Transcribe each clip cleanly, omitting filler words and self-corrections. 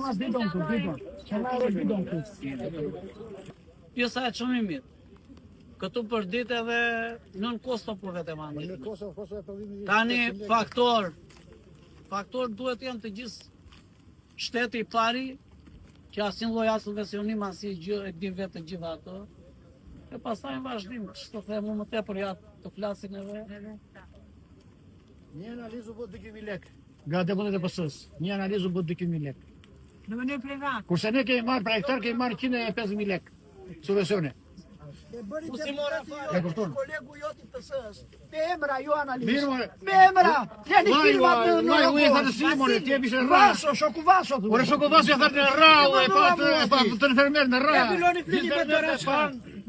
ma bidon këtu, bidon. Që ma edhe bidon këtu. Pjesa e shumë i mirë. Këtu për ditë edhe nën kosto po vete ma Në kosto, kosto e prodhimit. Tani faktor, faktor duhet janë të gjithë shteti i pari, që asnjë lloj as subvencionim asnjë gjë e din vetë të gjitha ato. E pastaj në vazhdim, ç'të them unë më tepër ja të flasin edhe. Një analizë u bë 200.000 lekë nga deputetët e PS-s. Një analizë u bë 200.000 lekë. Në mënyrë private. Kurse ne kemi marrë për hektar kemi marrë 150.000 lekë subvencione. E bëri U si mora fare. E kupton? kolegu jot i PS-s. Me emra, jo analizë. Mirë, more. Me emra. Jeni Vaj, filmat vaj, në në vaj, u e Rogozh. thanë si, more, ti e bishe rra. Vaso, shoku Vaso thu. Ore shoku Vaso e thanë në ra, u e pa të e pa të infermier në ra. E filloni flini me dorë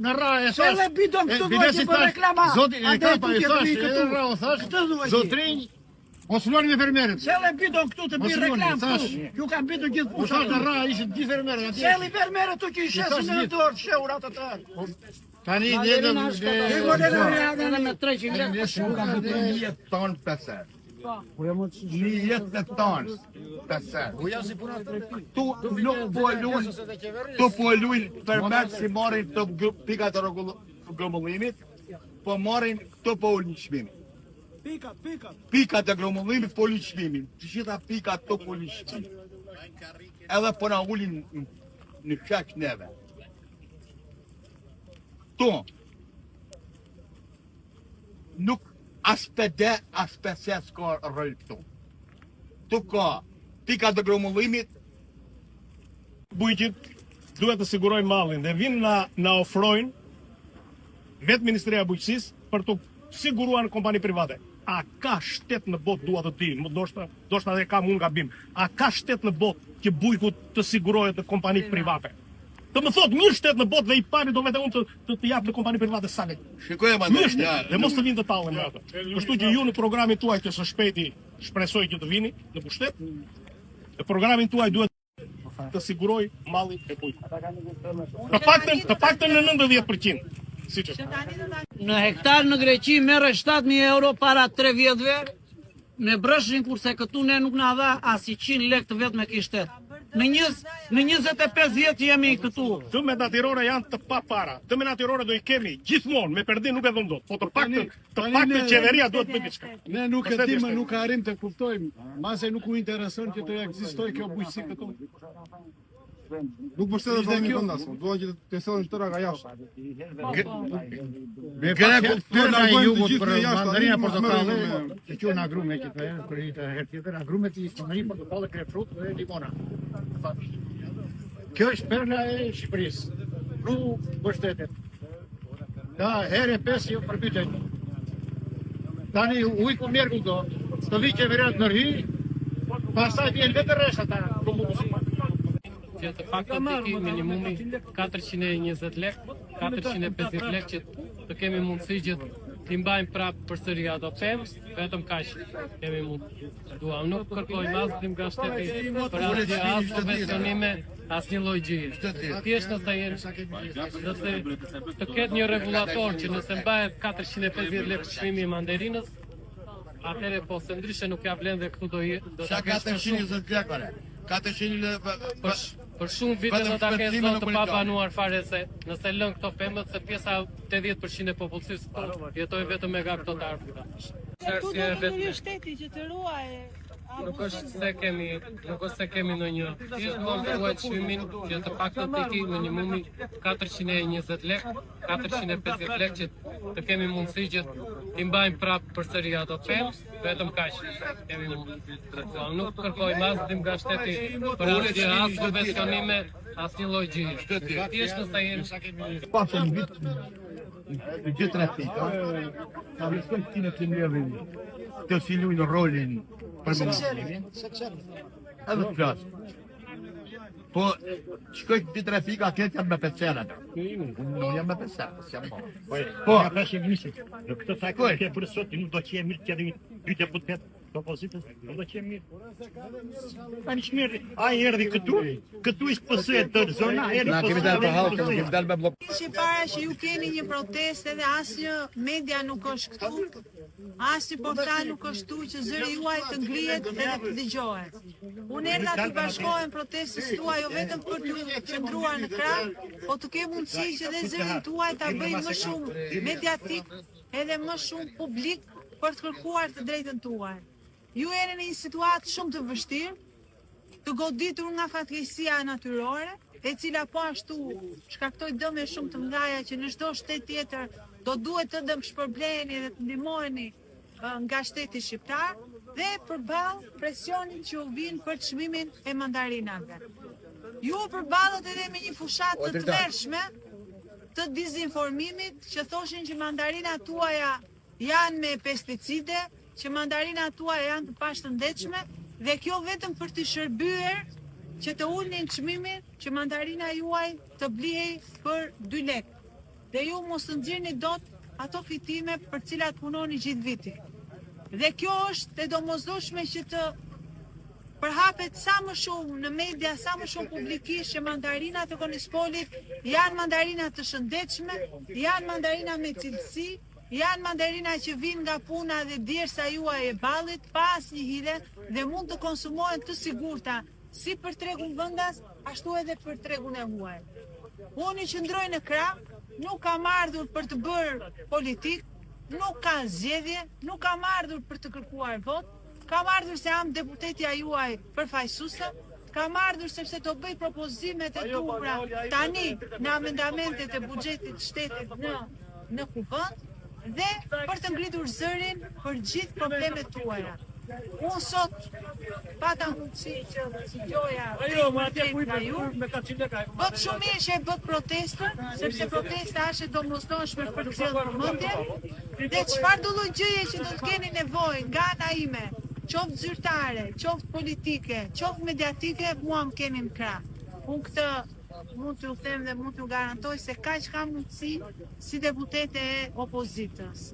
Në ra e thash. Edhe bidon këtu duhet që për reklama. Zoti e Andaj ka pa e tutje thash, të vi e këtu. ra u thash. Këtë duhet ti. Zotrinj, mos luani me fermerët. Selle bidon këtu të Mos bi luani, reklam thash. këtu. Ju kanë bidur gjithë U thash fushat. në ra ishin gjithë fermerët atje. Selli fermerët këtu që i shesin thash në gjithë. dorë fshehur atë të tërë. Tani ne do Ne Edhe me 300 lekë. Ne Një jetë tonë pesë. Një jetë të tonë pesë. U janë si puna të Tu nuk po e luajnë, tu po e luajnë fermerët si marrin këto gru- pikat e rregull- grumullimit, po marrin këto po ulin çmimin. Pikat, pikat. Pikat e grumullimit po ulin çmimin. Të gjitha pikat këto po ulin çmimin. Edhe po na ulin në- në qaq neve. Tu nuk as PD, as PS s'ka rol këtu. Tu ka pikat e grumullimit, Bujqit duhet të sigurojnë mallin dhe vinë na na ofrojnë vetë Ministria e Bujqësisë për të siguruar në kompani private. A ka shtet në botë dua të di, më ndoshta ndoshta edhe kam unë gabim. A ka shtet në botë që bujku të sigurohet në kompani private? Të më thot një shtet në botë dhe i pari do vete unë të të, të jap në kompani private sa lekë. Shikoj e Një shtet, dhe mos të vinë të tallen me atë. Kështu që ju në programin tuaj që së shpejti shpresoj që të vini në pushtet, në programin tuaj duhet të siguroj mallin e bujkut. Të paktën, të paktën në 90%, siç është. Në hektar në Greqi merre 7000 euro para 3 vjetëve me brëshin kurse këtu ne nuk na dha as 100 lekë të vetme ky shtet. Në një në 25 vjet që jemi këtu. Dëmet natyrore janë të papara. Dëme natyrore do i kemi gjithmonë, me perdin nuk e dhëm dot. Po të paktën, të paktën qeveria duhet të bëjë diçka. Ne nuk e Vërtet dimë, është. nuk arrim të kuptojmë. Mase nuk u intereson që të ekzistojë kjo bujqësi këtu. Nuk mbështetet prodhimi vendas, po duan që të sjellin tëra nga jashtë. Me Greku pak perla e largojnë të jugut gjithë për nga jashtë, mandarina tani mos portokalle, merren me- që quhen agrume që të për të herë tjetër, agrumet i mandarina portokalle, grapefruit dhe limona. Kjo është perla e Shqipërisë. Nuk mbështetet. Ka herë e pesë jo përbytet. Tani ujku mjerku do, të vi qeveria të ndërhy, pastaj vjen vetë rresht ata. që të paktën të ki minimumi 420 lek, 450 lek që të kemi mundësi që t'i mbajmë prapë përsëri ato pemë, vetëm kaq kemi mund. Duam, nuk kërkojmë as ndihmë nga shteti për asnjë as subvencionime, asnjë lloj gjëje. Thjesht nëse jenë nëse të ketë një rregullator që nëse mbahet 450 lekë çmimi i manderinës, atëherë po se ndryshe nuk ja vlen dhe këtu do i do Sa ta kesh për shumë 420 lekë ore. 400 për, sh- për shumë vite Vetëm do ta kesh shpërblime zonë nuk të u pa lënë. banuar fare se nëse lën këto pemët se pjesa 80% e popullsisë këtu jetojnë vetëm me nga këto të ardhura. Këtu Arsye do e të vetme. ndërhyjë shteti që të ruajë Nuk është se kemi, nuk është se kemi ndonjë. Thjesht duam të ruajmë çmimin që të paktën të ki minimumi 420 lek, 450 lek që të kemi mundësi që t'i mbajmë prapë përsëri ato pemë, vetëm kaq kemi mundësi. Nuk kërkojmë as ndihmë nga shteti për asnjë as subvencionime, asnjë lloj gjëje. Thjesht nëse jenë Pasën vit të gjithë trafika, ta vështoj këtine të mbledhin të si luajnë rolin për menaxhimin. Edhe të flas. Po shkoj këtë trafika, këtë jam me peçera. Unë jam me peçera, s'jam po. Po, Po. ja tash e misit. Në këtë sa Shkoj. ke bërë sot, nuk do të jetë mirë të jetë dy deputet. Të opozitës, do të qenë mirë. Tani ç'mirë, ai erdhi këtu, këtu ishte PS e tërë zona, erdhi Na kemi dalë për hallkën, kemi dalë me bllok. Ishte para që ju keni një protestë edhe asnjë media nuk është këtu, asnjë portal nuk është këtu që zëri juaj të ngrihet edhe të dëgjohet. Unë erdha të bashkohem protestës tuaj jo vetëm për t'ju qëndruar në krah, po të kem mundësi që dhe zërin tuaj ta bëj më shumë mediatik edhe më shumë publik për të kërkuar të drejtën tuaj. Ju jeni në një situatë shumë të vështirë, të goditur nga fatkeqësia natyrore, e cila po ashtu shkaktoi dëme shumë të mëdha që në çdo shtet tjetër do duhet të dëmshpërbleheni dhe të ndihmoheni nga shteti shqiptar dhe përballë presionit që u vin për çmimin e mandarinave. Ju përballët edhe me një fushatë të tmerrshme të dezinformimit që thoshin që mandarinat tuaja janë me pesticide, që mandarinat tuaja janë të pashëndetshme dhe kjo vetëm për të shërbyer që të ulnin çmimin që mandarina juaj të blihej për 2 lekë. Dhe ju mos të nxirrni dot ato fitime për cilat punoni gjithë vitin. Dhe kjo është e domosdoshme që të përhapet sa më shumë në media, sa më shumë publikisht që mandarinat e Konispolit janë mandarina të shëndetshme, janë mandarina me cilësi, janë mandarina që vijnë nga puna dhe djersa juaj e ballit pa asnjë hile dhe mund të konsumohen të sigurta si për tregun vendas, ashtu edhe për tregun e huaj. Unë ju qëndroj në krah, nuk kam ardhur për të bërë politikë, nuk ka zgjedhje, nuk kam ardhur për të kërkuar votë, kam ardhur se jam deputetja juaj përfaqësuese, kam ardhur sepse do bëj propozimet e duhura tani në amendamentet e buxhetit të shtetit në në kuvend dhe për të ngritur zërin për gjithë problemet tuaja. Unë sot pata mundësi që të dëgjoja nga ju. Bëtë shumë mirë që e bëtë protestën, sepse protesta është e domosdoshme për të sjellë vëmendje. Dhe çfarë do lloj gjëje që do të keni nevojë nga ana ime, qoftë zyrtare, qoftë politike, qoftë mediatike, mua më keni në krah. Unë këtë mund t'ju them dhe mund t'ju garantoj se kaq kam mundësi si deputete e opozitës.